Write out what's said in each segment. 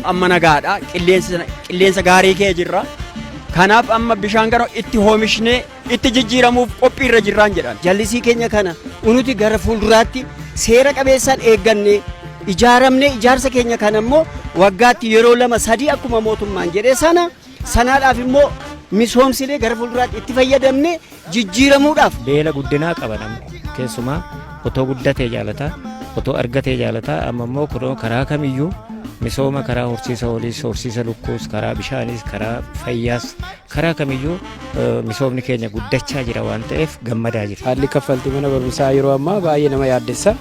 Amma nagaadha. Qilleensa gaarii kee jirra. Kanaaf amma bishaan kana itti oomishnee itti jijjiiramuuf qophiirra jirraan jedhan. Jallisii keenya kana nuti gara fuulduraatti seera qabeessaan eegganne ijaaramne, ijaarsa keenya kana immoo waggaatti yeroo lama sadii akkuma mootummaan jedhe sana sanaadhaaf immoo misoomsinee gara fuulduraatti itti fayyadamne jijjiiramuudhaaf. Beela guddinaa qaba namni, keessumaa otoo guddatee jaalataa, otoo argatee jaalataa. Amma immoo kunoo karaa kamiyyuu misooma karaa horsiisa horiis, horsiisa lukkuus, karaa bishaaniis, karaa fayyaas, karaa kamiyyuu misoomni keenya guddachaa jira waan ta'eef gammadaa jira. Haalli kaffaltii mana barumsaa yeroo ammaa baay'ee nama yaaddessa.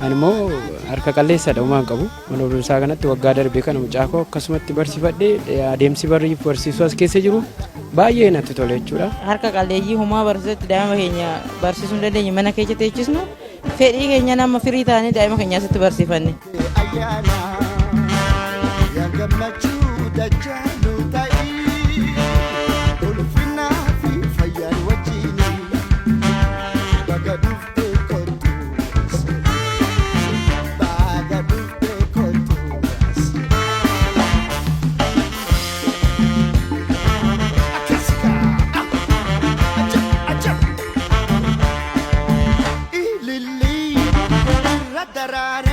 Ani immoo harka qalleessadha, homaa hin qabu. Mana barumsaa kanatti waggaa darbe kana mucaa koo akkasumatti barsiifadhee, adeemsi barsiisuu as keessa jiru baay'ee natti tole jechuudha. Harka qalleeyyii homaa barsiisutti daa'ima keenya barsiisuu hin dandeenye, mana keessa teechisnu, fedhii keenya nama firii ta'anii daa'ima keenya asitti barsiifanne. Ayyaana yaa gammachuu dachaa nu ta'ii, ulfinaa fi fayyaan wajjini baga dhuftee kottu, baga dhuftee kottu. Akkasika aja aja ililii irra daraare.